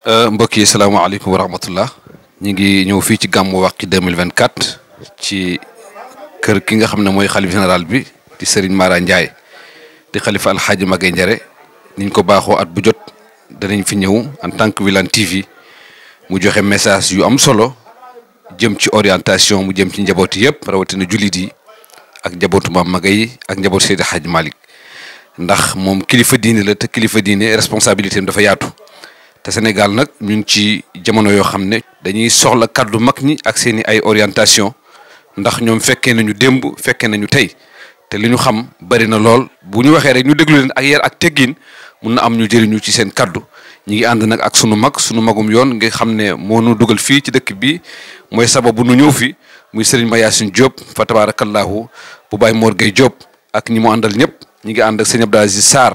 mbokk yi salaamaaleykum wa rahmatullah ñu ngi ñëw fii ci gàmmu Wacky 2024 ci kër ki nga xam ne mooy xalif général bi di Serigne Mara Ndiaye di xalifa alxaaji Magaye Njare niñ ko baaxoo at bu jot danañ fi ñëw en tant que Wilane TV mu joxe message yu am solo jëm ci orientation mu jëm ci njabooti yëpp rawatina jullit yi ak njabootu Maam Magaye ak njabootu Seydi Hadji Malick ndax moom kilifa diine la te kilifa diine responsabilité am dafa yaatu. te Sénégal nag ñu ngi ci jamono yoo xam ne dañuy soxla kaddu mag ñi ak seeni ay orientation ndax ñoom fekkee nañu démb fekkee nañu tey te li ñu xam bari na lool bu ñu waxee rek ñu déglu leen ak yar ak teggin mun na am ñu jëriñu ci seen kaddu ñi ngi ànd nag ak sunu magum yoon nga xam ne moo nu dugal fii ci dëkk bi mooy sababu nu ñëw fi muy Serigne Mayacine Diop fa tabarakallahu bu Baye Mor Gueye Diop ak ñi mu àndal ñëpp ñi ngi ànd ak sëñ Abdou Aziz Sarr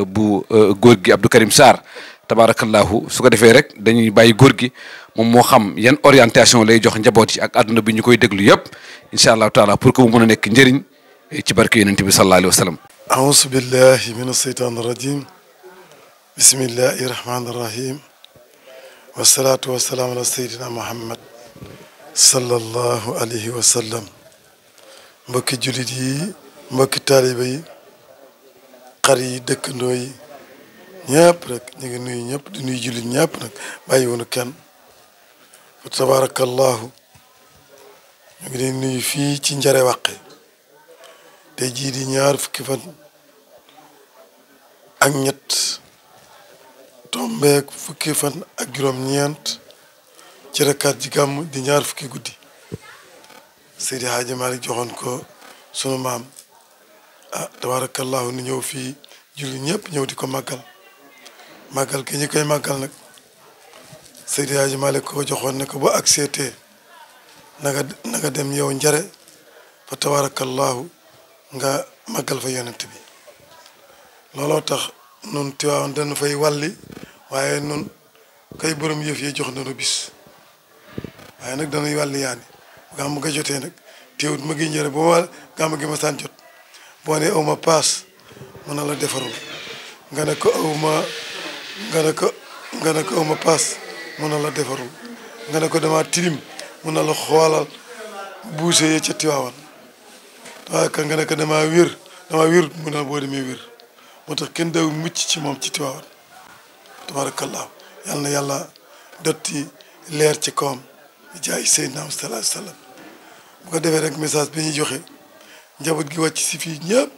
bu góor gi Abdou Karim Sarr tabarakallahu su ko defee rek dañuy bàyyi góor gi moom moo xam yan orientation lay jox njaboot yi ak àdduna bi ñu koy déglu yëpp incha allahu taala pour que mu mën a nekk njëriñ ci barke yonent bi sallallahu alayhi wa sallam. auzu billahi min asheytaan irrajim bismillahi irrahmani irrahim wasalaatu wasalaamu ala seydina muhammad sallallahu alayhi wa sallam mbokki jullit yi mbokki taaliba yi xar yi dëkkandoo yi ñëpp rek ñu ngi nuyu ñëpp di nuyu jullit ñëpp nag bàyyi woonu kenn fa tabarakallahu ñu ngi leen nuyu fii ci Njare Wacké te jii di ñaar fukki fan ak ñett tombeek fukki fan ak juróom-ñeent ci rakkaat ji gàmm di ñaar fukki guddi Seydi Hadji Malick joxoon ko sunu maam tabarakallahu nu ñëw fii jullit ñëpp ñëw di ko màggal màggal ki ñu koy màggal nag Seydi Hadji Malick ko joxoon ne ko ba ak seetee na nga dem yow Njare fa tabarakallahu nga màggal fa yonent bi looloo tax nun Tiwaawan dañu fay wàlli waaye nun kay borom yëf yi jox nañu bis waaye nag dañuy wàlli yaani gàmmu ga jotee nag teewut ma ngi Njare boo gàmmu gi ma saan jot boo ne aw ma paas mën na la defarul nga ne ko aw ma paas mun na la defarul nga ne ko dama tilim mun na la xoolal buuse yi ca Tiwaawan waaye nga ne ko dama wér mun na boo demee wér moo tax kenn daw mucc ci moom ci Tiwaawan tabarakallahu yal na yàlla dotti leer ci kawam jaay Seydina sallallahu alayhi wa sallam bu ko defee rek message bi ñuy joxe njaboot gi wàcc si fii ñëpp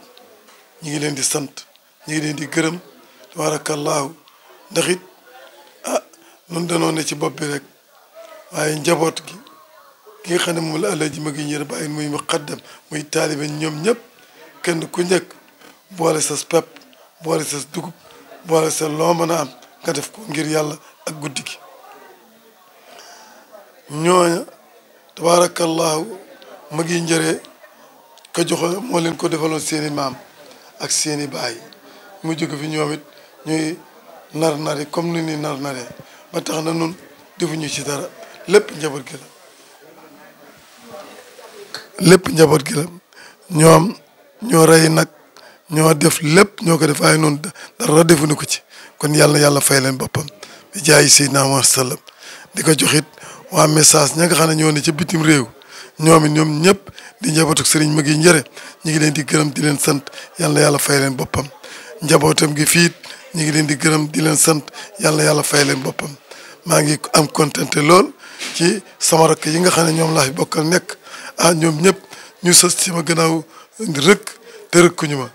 ñu ngi leen di sant ñu ngi leen di gërëm tabarakallahu ndax it nun danoo ne ci bopp bi rek waaye njaboot gi ki nga xam ne moom la Alaaji Magaye Njare bàyyi muy muqaddam muy taalibe ñoom ñëpp kenn ku nekk boole sa pepp boole sa dugub boole sa loo mën a am nga def ko ngir yàlla ak guddi gi ñooña tabarakallahu Magaye Njare ko joxo moo leen ko defaloon seeni maam ak seeni baay mu jóge fi ñoom it ñuy nar-nari comme ni ni nar-naree ba tax na nun defuñu ci dara lépp njaboot gi la ñoom ñoo rey nag ñoo def lépp ñoo ko def ay noonu dara defuñu ko ci kon yàlla fay leen boppam bi jaayi Seydina Muhammad sallam di ko joxit waa message ña nga xam ne ñoo ne ca bitim réew ñoom ñëpp di njabootu Serigne Magaye Njare ñu ngi leen di gërëm di leen sant yàlla fay leen boppam njabootam gi fiit ñu ngi leen di gërëm di leen sant yàlla fay leen boppam maa ngi am kontante lool ci sama rakk yi nga xam ne ñoom laa fi bokkal nekk ñoom ñëpp ñu sës ci ma gannaaw rëkk te rëkkuñu ma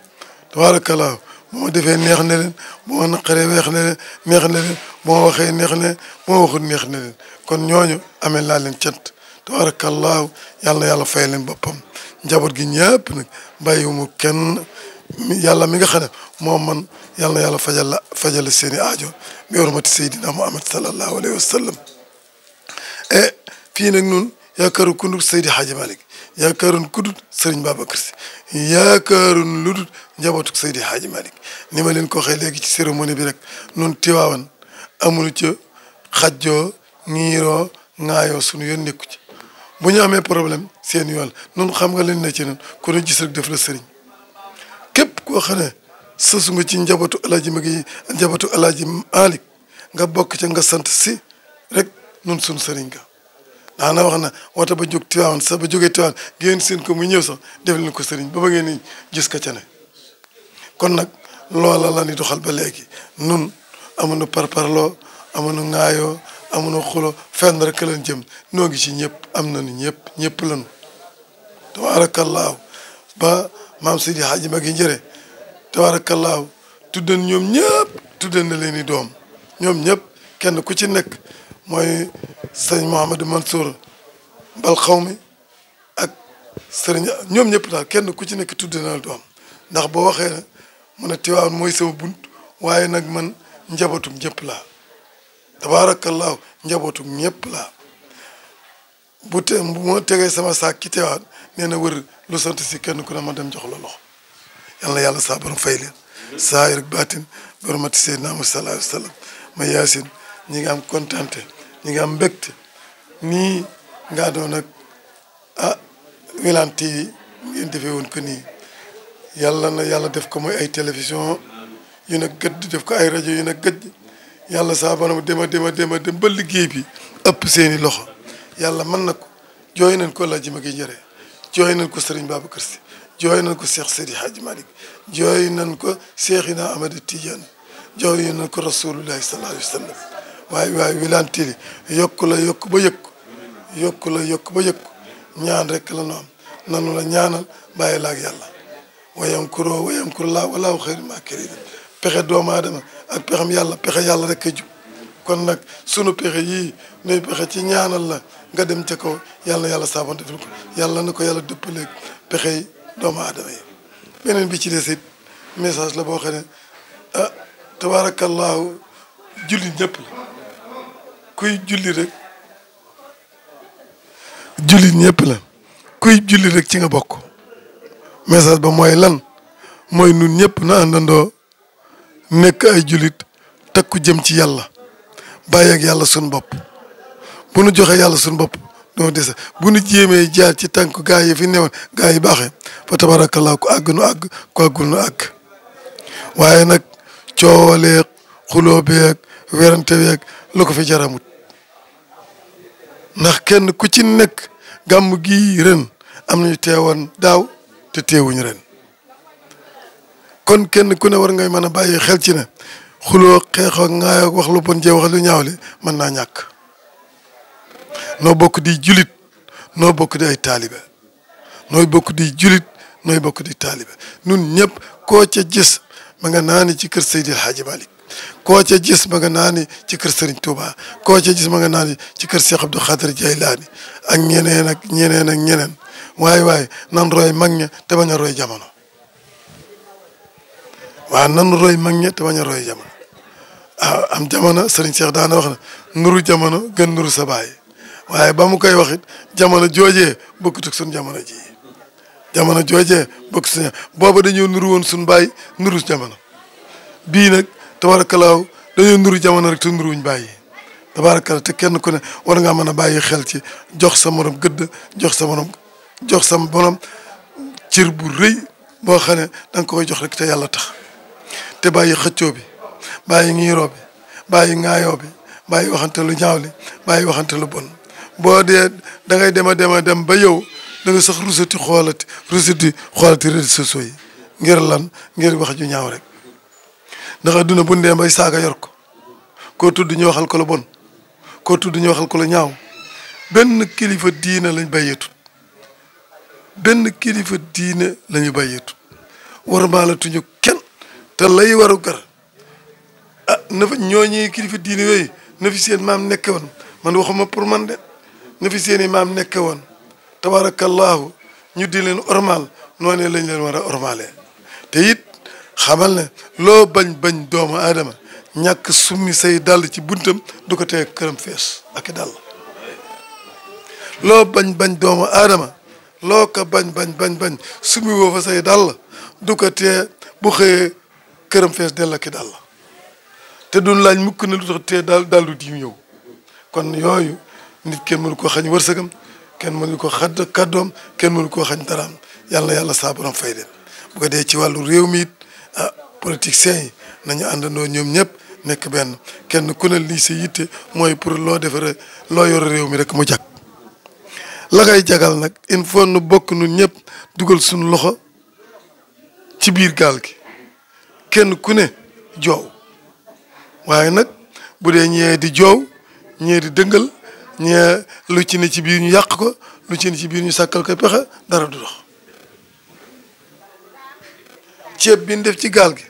tabarakallah bu ma defee neex ne leen bu ma naqaree neex ne leen bu ma waxee neex ne leen bu ma waxul neex ne leen kon ñooñu amee laa leen cant tabarakallah yàlla fay leen boppam njaboot gi ñëpp nag bàyyiwuma kenn yàlla mi nga xam ne moom man yàlla fajal seeni aajo bi hormati Seydina Muhammad sallallahu alayhi wa sallam fii nag nun yaakaaru kundut Seydi Hadji Malick yaakaarun kudut Serigne Babacar Sy yaakaarun ludut njabootu Seydi Hadji Malick ni ma leen ko waxee léegi ci cérémonie bi rek nun Tiwaawan amuñu ca xajjoo ñiiroo ŋaayoo suñu yoon nekku ci bu ñu amee problème seen yoon nun xam nga leen ne ci nun ku ñu gis rek def la sëriñ képp koo xam ne sësu nga ci njabootu Alaaji Magaye njabootu Alaaji Malick nga bokk ca nga sant si rek nun suñ sëriñ ga daana wax na wata ba jóg Tiwaawan sax ba jógee Tiwaawan ngeen seen ko mu ñëw sax def leen ko sëriñ ba ngeen ni gis ka ca ne kon nag loola la ni doxal ba léegi nun amuñu parparloo amuñu ŋaayoo amuñu xulo fenn rek lañ jëm noo ngi ci ñëpp am nañu ñëpp lañu tabaarakallaahu ba maam Seydi Hadji Magi Njëre tabaarakallaahu tuddan ñoom ñëpp tuddan na leen i doom ñoom ñëpp kenn ku ci nekk mooy sëñ Mouhamadou Mansour Mbal Xawmi ak sëriñ ñoom ñëpp daal kenn ku ci nekk tuddan na doom ndax boo waxee ne mu ne Tiwaawan mooy sama bunt waaye nag man njabootum ñëpp laa tabaarakallaahu njabootum ñëpp laa bu ma tegee sama saak ci Tiwaawan nee na wër lu sant si kenn ku ne ma dem jox la loxo yal na yàlla saa borom fay leen saa rek baatin boromati Seydina Muhammad sallallahu alayhi wa sallam ma yaasin ñi nga am kontante ñi nga am mbégte nii nga doon nag Wilane TV ngeen defee woon ko nii yàlla na yàlla def ko mooy ay télévision yu ne gëdd def ko ay rajo yu ne gëdd yàlla saa borom dem ba liggéey bi ëpp seeni loxo yàlla mën na ko jooy nañ ko Alaaji Magi Njëre jooy nañ ko Serigne Babacar Sy jooy nañ ko Cheikh Seydi Hadji Malick jooy nañ ko Cheikhina Ahmad Tidiane jooy nañ ko rasulullahi sallallahu alayhi wa sallam waaye Wilane TV yokk ba yëkk ñaan rek la nu am nanu la ñaanal bàyyi la ak yàlla wayamkuroo laa walaahu xayrul maakiriin pexe doomu aadama ak pexem yàlla pexe yàlla rek a jub kon nag sunu pexe yii nuy pexe ci ñaanal la nga dem ca kaw yàlla saabon defal ko yàlla na ko yàlla dëppaleeg pexe yi doomu aadama yi beneen bi ci des it message la boo xam ne tabaarakallaahu julli ñëpp la kuy julli rek julli ñëpp la kuy julli rek ci nga bokk message ba mooy lan mooy nun ñëpp na àndandoo nekk ay jullit takku jëm ci yàlla bàyyi ak yàlla suñ bopp bu nu joxee yàlla suñ bopp doo dese bu nu jéemee jaar ci tànk gaa yi fi newoon gaa yi baaxee fa tabarakallah ku àgg nu àgg ku àggul nu àgg waaye nag coowaleeg xuloo beeg werante beeg lu ko fi jaramut ndax kenn ku ci nekk gàmm gii ren am nañu teewoon daaw te teewuñu ren kon kenn ku ne war ngay mën a bàyyi xel ci ne xuloo xeexoo ŋaayoo wax lu bon jee wax lu ñaawle mën naa ñàkk noo bokk di julit noo bokk di ay taalibe nooy bokk di julit nooy bokk di taalibe nun ñëpp koo ca gis ma nga naani ci kër Seydi El Hadji Malick koo ca gis ma nga naani ci kër Serigne Touba koo ca gis ma nga naani ci kër Cheikh Abdou Khadir Jaylaani ak ñeneen waaye nan roy mag ña te bañ a roy jamono waaw nan roy mag ña te bañ a roy jamono am jamono Serigne Cheikh daana wax na nuru jamono gën nuru sa baay waaye ba mu koy wax it jamono joojee bokkut ak suñ jamono ji jamono joojee bokk suñu booba dañoo nuru woon suñ baay nuru jamono bii nag tabarakalaaw dañoo nuru jamono rek te nuruwuñ bàyyi tabarakala te kenn ku ne war ngaa mën a bàyyi xel ci jox sa morom gëdd jox sa morom cër bu rëy boo xam ne da nga koy jox rek te yàlla tax te bàyyi xëccoo bi bàyyi ngiiroo bi bàyyi ŋaayoo bi bàyyi waxante lu ñaaw li bàyyi waxante lu bon boo dee da ngay dem ba yow da nga sax rusati xoolati réseaux sociaux yi ngir lan ngir wax ju ñaaw rek ndax adduna bu ndee bay saaga yor ko koo tudd ñu waxal ko lu bon koo tudd ñu waxal ko lu ñaaw benn kilifa diine lañ bàyyeetut war maa la tuñu kenn te lay waru gar na fa ñooñi kilifa diine yooyu na fi seen maam nekke woon man waxuma pour man de na fi seen i maam nekke woon tabarakallahu ñu di leen ormal noonee lañ leen war a ormalee te it xamal ne loo bañ doomu aadama ñàkk summi say dàll ci buntam du ko tee këram fees ak i dàll loo bañ doomu aadama loo ko bañ summi woo fa say dàll du ko tee bu xëyee këram fees dell ak i dàll te duñ laaj mukk ne lu tax tee daldu di ñëw kon yooyu nit kenn mënu ko xañ wërsëgam kenn mënu ko xadd kàddoom kenn mënu koo xañ daraam yàlla saa borom fay leen bu ko dee ci wàllu réew mi it politiciens yi nañu àndandoo ñoom ñëpp nekk benn kenn ku ne lii sa yitte mooy pour loo defare loo yor réew mi rek mu jag la ngay jagal nag il faut nu bokk nun ñëpp dugal suñu loxo ci biir gaal gi kenn ku ne joow waaye nag bu dee ñee di joow ñee di dëngal ñee lu ci ne ci biir ñu yàq ko lu ci ne ci biir ñu sàkkal ko pexe dara du dox ceeb bi ñu def ci gaal gi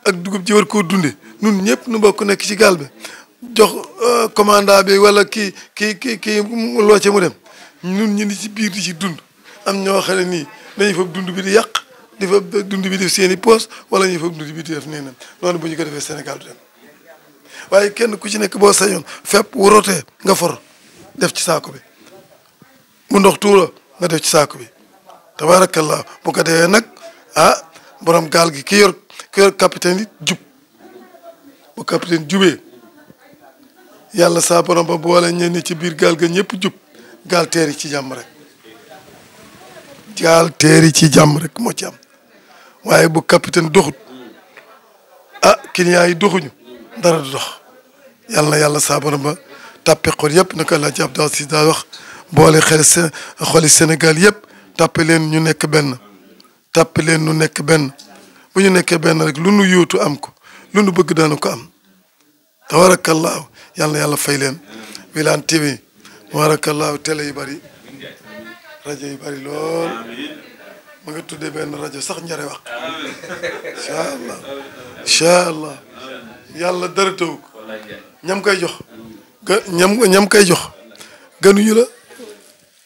ak dugub ji war koo dunde nun ñëpp nu bokk nekk ci gaal bi jox commandant bi wala kii loo ca mu dem ñun ñu ni ci biir di ci dund am ñoo xam ne nii dañuy fab dund bi di yàq di fab dund bi def seeni poos wala ñuy fab dund bi di def nee na noonu bu ñu ko defee Sénégal du dem waaye kenn ku ci nekk boo sañoon fépp wurotee nga for def ci saako bi bu ndox tuura nga def ci saako bi tabarakallah bu ko defee nag borom gaal gi ki yor capitaine yi jub bu capitaine jubee yàlla saa borom ba boole ñenn ci biir gaal ga ñëpp jub gaal teer yi ci jàmm rek gaal teer yi ci jàmm rek moo ci am waaye bu capitaine doxut client yi doxuñu dara du dox yàlla na yàlla saa borom ba tàppe xol yëpp naka la ci Abdou Aziz daa wax boole xoli Sénégal yëpp tàppe leen ñu nekk benn tàppe leen nu nekk benn bu ñu nekkee benn rek lu nu yóotu am ko lu nu bëgg daanu ko am tabarakallahu yàlla na yàlla fay leen Wilane TV tabarakallahu télé yu bari rajo yu bari lool ma nga tuddee benn rajo sax njare wax incha allah yàlla dara taw ko ñam koy jox ñam koy jox gënuñu la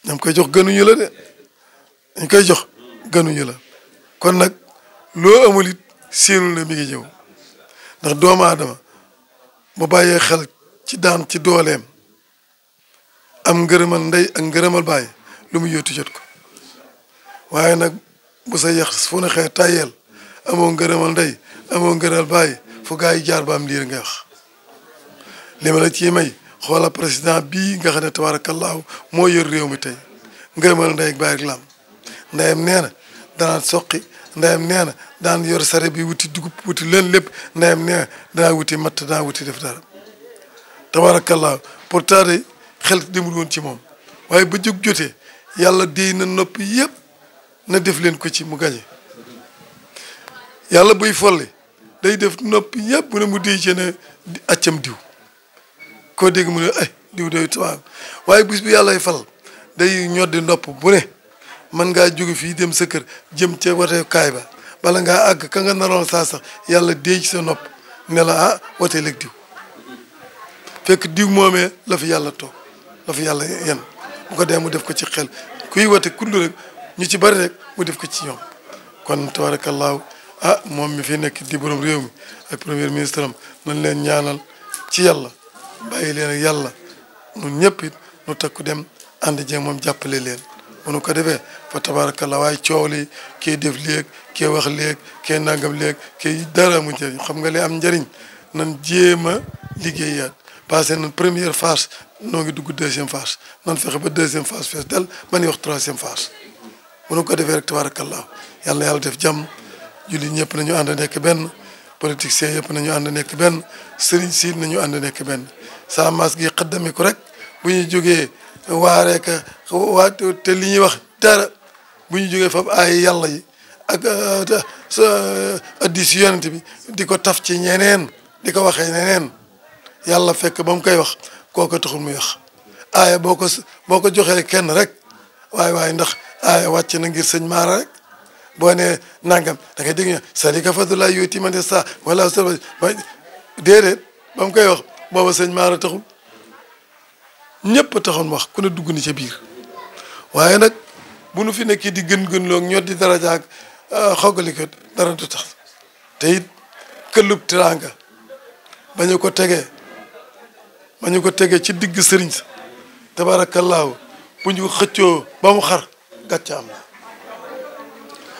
ñam koy jox gënuñu la de dañ koy jox gënuñu la kon nag loo amul it séenul ne mi ngi ñëw ndax doomu aadama bu bàyyee xel ci daan ci dooleem am ngërëmal ndey ak ngërëmal baay lu mu yóotu jot ko waaye nag bu sa yax fu ne xee tàyyeel amoo ngërëmal ndey amoo ngërëmal baay fu gaa yi jaar ba am liir ngay wax li ma la ci may xoola président bii nga xam ne tabarakallahu moo yor réew mi tey ngërëmal ndey ak baay rek la am ndeyam nee na danaan soqi ndeyam nee na daan yor sare bi wuti dugub wuti leen lépp ndeyam nee na danaa wuti matt danaa wuti def dara tabarakallahu pourtant de xel demul woon ci moom waaye ba jóg jotee yàlla déy na noppi yëpp na def leen ko ci mu gañe yàlla buy folli day def noppi yëpp bu ne mu déy ci ne accam diw koo dégg mu ne ay diw doy tubaab waaye bis bi yàllay fal day ñoddi nopp bu ne mën ngaa jóge fii dem sa kër jëm ca wate kaay ba bala ngaa àgg ka nga naroon saa sax yàlla déy ci sa nopp ne la watee léeg diw fekk diw moomee la fi yàlla toog la fi yàlla yen bu ko dee mu def ko ci xel kuy wate kundu rek ñu ci bari rek mu def ko ci ñoom kon tabarakallahu moom mi fi nekk di borom réew mi ak premier ministre am nañ leen ñaanal ci yàlla bàyyi leen ak yàlla nun ñëpp it nu takku dem ànd jeeg moom jàppale leen bu nu ko defee fa tabarakallah waaye coow li kii def léeg kii wax léeg kii nangam léeg kii dara mu njëriñ xam nga li am njëriñ nan jéem a liggéeyaat passé nañ première phase noo ngi dugg deuxième phase nan fexe ba deuxième phase fees del ba ñuy wax troisième phase bu nu ko defee rek tabarakallah yàlla na yàlla def jàmm julli ñëpp nañu ànd nekk benn politiciens yëpp nañu ànd nekk benn sëriñ si nañu ànd nekk benn saa maas gi xaddami ko rek bu ñu jógee waaree ka waa te li ñuy wax dara bu ñu jógee fab ay yàlla yi ak addis yonent bi di ko taf ci ñeneen di ko waxee ñeneen yàlla fekk ba mu koy wax kooku taxul muy wax aaya boo ko joxee kenn rek waaye ndax aaya wàcc na ngir sëñ Mara rek boo nee nangam da ngay dégg ñu salika fadlullah yuti man yasha wala déedéet ba mu koy wax booba sëñ Mara taxul ñëpp taxoon wax ku ne dugg ni ca biir waaye nag bu nu fi nekkee di gën loog ñoo di daraja ak xogali ko dara du tax te it këllub teraanga ba ñu ko tegee ci digg sëriñ sa tabaarakallaahu bu ñu ko xëccoo ba mu xar gàcce am na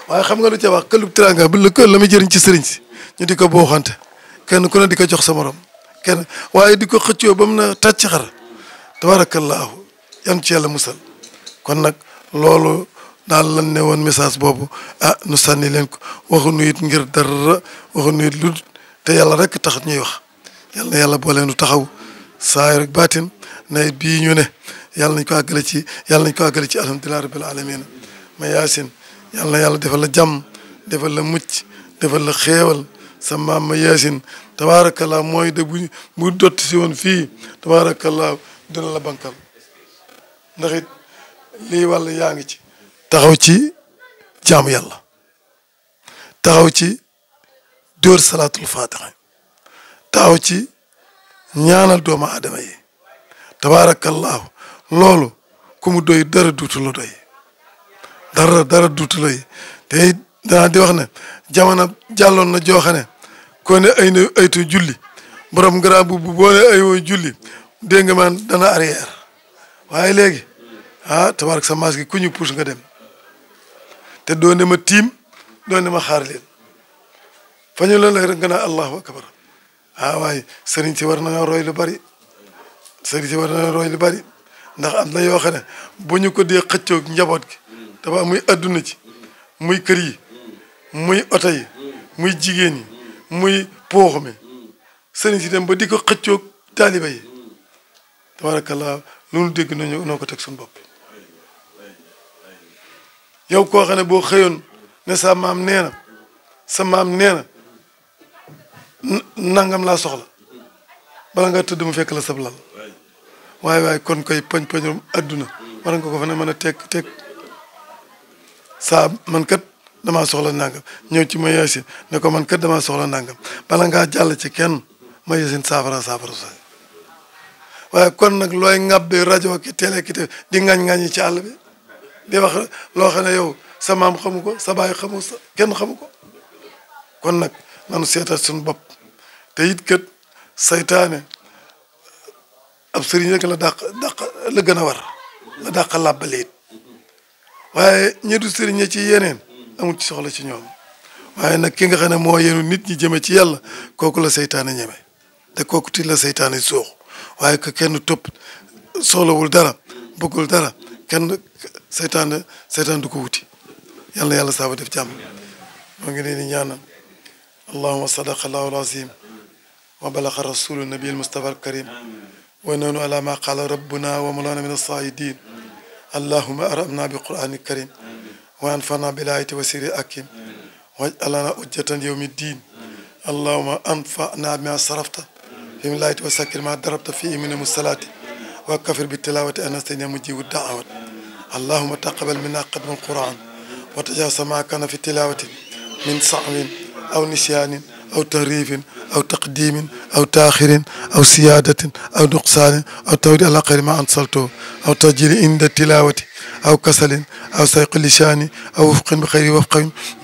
waaye xam nga lu ca wax këllub teraanga bu la muy jëriñ ci sëriñ si ñu di ko booxante kenn ku ne di ko jox sa morom kenn waaye di ko xëccoo ba mu na tàcc xar tabaarakallaahu yan ci yàlla musal kon nag loolu daal lan ne woon message boobu nu sànni leen ko waxuñu it ngir dara waxuñu it lu te yàlla rek tax ñuy wax yal na yàlla boole nu taxaw saay rek baatin nawet bii ñu ne yàlla nañ ko àggale ci alhamdulilah rabbil alamin ma yaasin yal na yàlla defal la jàmm defal la mucc defal la xéewal sa maam ma yaasin tabaarakallah mooy de bu dotti si woon fii tabaarakallah dina la bankal ndax it lii wàll yaa ngi ci taxaw ci jaamu yàlla taxaw ci dóor salaatul fatiha taxaw ci ñaanal doomu aadama yi tabaarakallahu loolu ku mu doy dara duutu la doy dara duutu la doy te danaa di wax ne jamono jàlloon na joo xam ne ko ne aytu julli borom ngara bu boo ne ayoo julli dégg nga man dana arrière waaye léegi tabaarak sa maas gi ku ñu puus nga dem te doo ne ma tiim doo ne ma xaar leen fa ñu la rek nga naa allahu akbar waaye sëriñ si war nañoo roy lu bari ndax am na yoo xam ne bu ñu ko dee xëccoog njaboot gi dafa muy adduna ci muy kër yi muy oto yi muy jigéen yi muy poox mi sëriñ si dem ba di ko xëccoog taaliba yi tabarakallah lu nu dégg nañu noo ko teg suñu bopp yow koo xam ne boo xëyoon ne sa maam nee na nangam laa soxla bala nga tëdd mu fekk la sab lal waaye kon koy poñ-poñum adduna war nga ko fa ne mën a teg saa man kat damaa soxla nangam ñëw ci ma yaasin ne ko man kat damaa soxla nangam bala ngaa jàll ci kenn ma yaasin saafara sa waaye kon nag looy ŋàbbe rajo ki télé ki te di ŋañ-ŋañi ci àll bi di wax loo xam ne yow sa maam xamu ko sa baay xamu sa kenn xamu ko kon nag nanu seetal suñu bopp te it kat saytaane ab sëriñ rek la gën a war la dàq làbbale it waaye ñi du sëriñ ci yeneen amul ci soxla ci ñoom waaye nag ki nga xam ne moo yenu nit ñi jëme ci yàlla kooku la saytaane ñeme te kooku ti la saytaane soox waaye que kenn topp soxlawul dara bëggul dara kenn saytaan du ko wuti yal na yàlla saaba def jàmm moo ngi leen di ñaanal allahuma sadaqa allahu alazim wa balaxa rasulu nabi almustafa alkarim wa nanu ala ma qala rabbuna wa mawlana min alsaidin allahuma arabna bi qur'ani karim wa anfana bil ayati wa sirri akim waj'alna ujjatan yawmi ddin allahuma anfa'na bima sarafta في ملايت وسكر ما ضربت فيه من الصلاة وكفر بالتلاوة أن استنى مجيب الدعوات اللهم تقبل منا قدم القرآن وتجاوز ما كان في التلاوة من صعب أو نسيان أو تهريف أو تقديم أو تاخير أو سيادة أو نقصان أو تودي على غير ما أنصلته أو تجيل عند التلاوة أو كسل أو سيق لسان أو وفق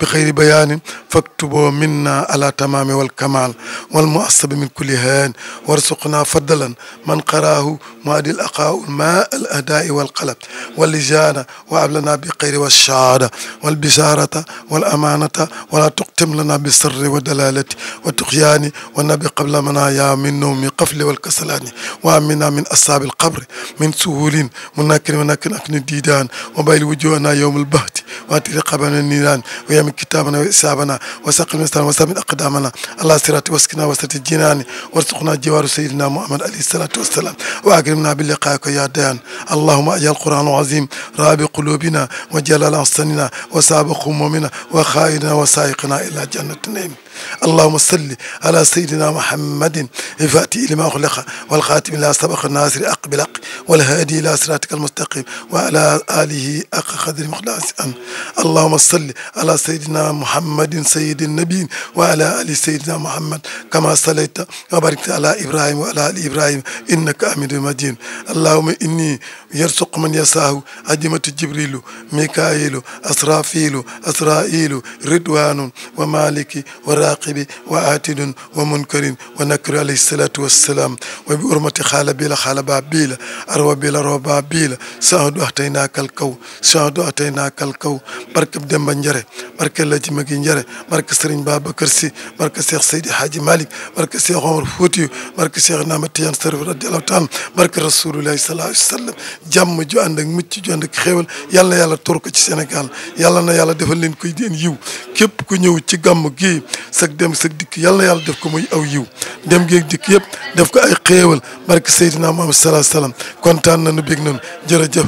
بخير بيان فاكتبوا منا على تمام والكمال والمؤصب من كل هان وارزقنا فضلا من قراه مادي الأقاء الماء الأداء والقلب واللجانة وأبلنا بخير والشهادة والبشارة والأمانة ولا تقتم لنا بالسر والدلالة والتقيان والنبي قبل منايا من نوم قفل والكسلان وأمنا من أصحاب القبر من سهول مناكر أكن الديدان وبيل وجوهنا يوم البهت واتي رقبنا النيران ويامن كتابنا وإسابنا وسقل مستان وسامن أقدامنا الله سرات واسكنا وسط الجنان وارزقنا جوار سيدنا محمد عليه الصلاة والسلام وأكرمنا بلقائك يا ديان اللهم أجعل القرآن العظيم رابع قلوبنا وجلال أحسننا وسابق همومنا وخائنا وسائقنا إلى جنة النعيم اللهم صل على سيدنا محمد الفاتح لما أخلق والخاتم لا سبق الناصر أقبل والهادي إلى صراطك المستقيم وعلى آله أق قدر مقداس اللهم صل على سيدنا محمد سيد النبي وعلى آل سيدنا محمد كما صليت وباركت على إبراهيم وعلى آل إبراهيم إنك حميد مجيد اللهم إني يرزق من يساه أجمة جبريل ميكائيل أسرائيل رضوان ومالك وراقب وآتد ومنكر ونكر عليه الصلاة والسلام وبأرمة خال بابيل أروى بلا بابيل سعد أتيناك الكو بركب دم بنجره بركة الله جمعي نجره بركة سرين بابا كرسي بركة شيخ سيدي حاجي مالك بركة شيخ عمر فوتي بركة شيخ نامتيان سرف رضي الله تعالى بركة رسول الله صلى الله عليه وسلم jàmm ju ànd ak mucc ju ànd ak xéewal yàlla na yàlla tur ko ci Sénégal yàlla na yàlla defal leen koy deen yiw képp ku ku ñëw ci gàmm gii sag dem sag dikk yàlla def ko muy aw yiw dem geeg dikk yëpp def ko ay xéewal barke Seydina Muhammad sallallahu alayhi wasallam kontaan nañu bég nañu jërëjëf